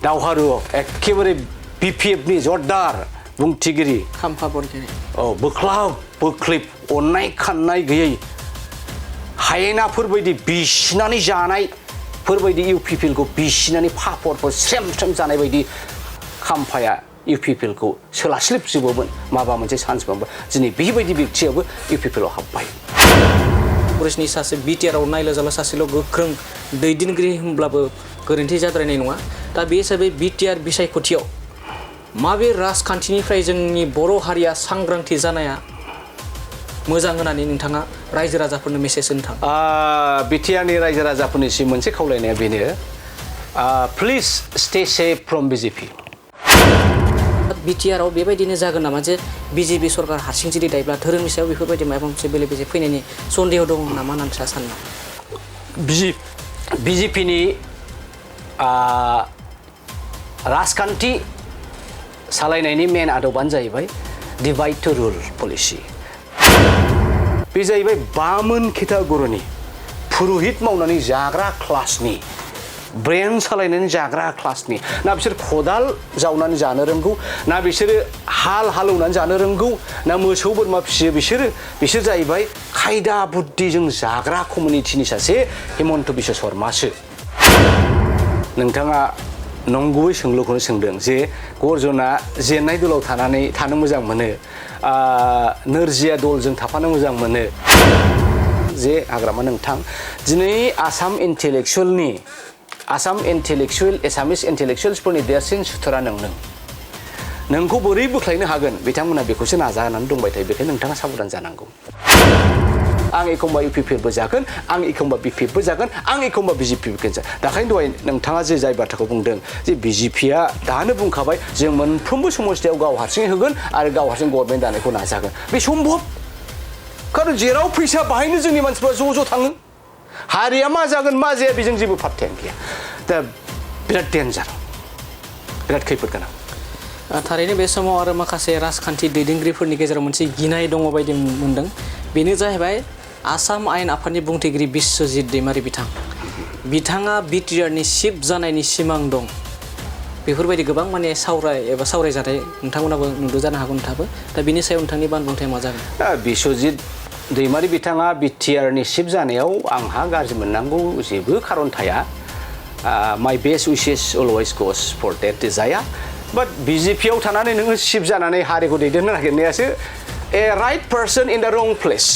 दावहारुआव एखेबारे BPF नि जरदार बुंथिगिरि खाम्फा बरगिरि बोख्लाब बोख्लिब अननाय खाननाय गैयै हायेनाफोरबायदि बिसिनानै जानायफोरबायदि UPPL खौ बिसिनानै पापरफोर स्रेम स्रेम जानाय बायदि खाम्फाया UPPL खौ सोलास्लिबजोबोमोन माबा मोनसे चान्स मोनबा दिनै बेबायदि व्यक्तियाबो UPPL आव हाबबाय कংগ্रेसनि सासे BTR आव नायलजाला सासेल' गोख्रों दैदेनगिरि होनब्लाबो गोरोन्थि जाद्रायनाय नङा दा बे हिसाबै BTR बिसायख'थियाव माबे राजखान्थिनिफ्राय जोंनि बर' हारिया सांग्रांथि जानाया मोजां होननानै नोंथाङा रायजो राजाफोरनो मेसेज होनो थाङो BTR नि रायजो राजाफोरनिसिम मोनसे खावलायनाया बेनो please stay safe from BJP BTR आव बेबायदिनो जागोन नामा जे BJP सरकार हारसिं जुदि दायोब्ला धोरोमनि सायाव बेफोरबायदि माबा मोनसे बेले बेजे फैनायनि सन्देह दं नामा होननानै सानो BJP नि राजखान्थि सालायनायनि मेन आदबानो जाहैबाय डिवाइड टू रुल पलिसि बे जाहैबाय बामोन केटागरिनि पुरहित मावनानै जाग्रा क्लासनि ब्रेन सालायनानै जाग्रा क्लासनि ना बिसोर खदाल जावनानै जानो रोंगौ ना बिसोरो हालौनानै जानो रोंगौ ना मोसौ बोरमा फिसियो बिसोर जाहैबाय खायदा बुद्धिजों जाग्रा कमिउनिटिनि सासे हिमन्त बिश्व शर्मासो नोंथाङा नंगुबै सोंलुखौनो सोंदों जे गर्जना जेन्नाय दलाव थानो मोजां मोनो नोरजिया दलजों थाफानो मोजां मोनो जे हाग्रामा नोंथां दिनै एसामिस इन्टेलेक्सुवेल्सफोरनि देरसिन सुथुरा नोंखौ बोरै बोख्लायनो हागोन बिथांमोना बेखौसो नाजानानै दंबाय थायो बेखायनो नोंथाङा साबधान जानांगौ आं एखमबा UPPL बो जागोन आं एखमबा BPF बो जागोन आं एखमबा BJP बो जागोन दाखायनो दहाय नोंथाङा जे जाय बाथ्राखौ बुंदों जे BJPया दानो बुंखाबाय जों मोनफ्रोमबो समस्थियाव गाव हारसिङै होगोन आरो गाव हारसिं गभर्नमेन्ट दानायखौ नाजागोन बे सम्भब खारन जेराव फैसा बाहायनो जोंनि मानसिफ्रा ज' थाङो हारिया मा जागोन मा जाया बेजों जेबो फात्तायानो गैया दा बिराद डेन्जार बिराद खैफोद गोनां थारैनो बे समाव आरो माखासे राजखान्थि दैदेनगिरिफोरनि गेजेराव मोनसे गिनाय दङ बायदि मोनदों बेनो जाहैबाय आसाम आयेन आफादनि बुंथिगिरि बिश्वजित दैमारि बिथाङा BTR नि चिफ जानायनि सिमां दं बेफोरबायदि गोबां माने सावरायजानाय नोंथांमोनाबो नुदों जानो हागौ नोंथाङाबो दा बिनि सायाव नोंथांनि बानबुंथाया मा जागोन बिश्वजित दैमारि बिथाङा BTR नि चिफ जानायाव आंहा गाज्रि मोननांगौ जेबो खारन थाया माय बेस्ट उइसेस अलवेज गोस फर दैट डिजायार बाट BJP आव थानानै नोङो चिफ जानानै हारिखौ दैदेननो नागिरनायासो ए राइट पार्सन इन द रं प्लेस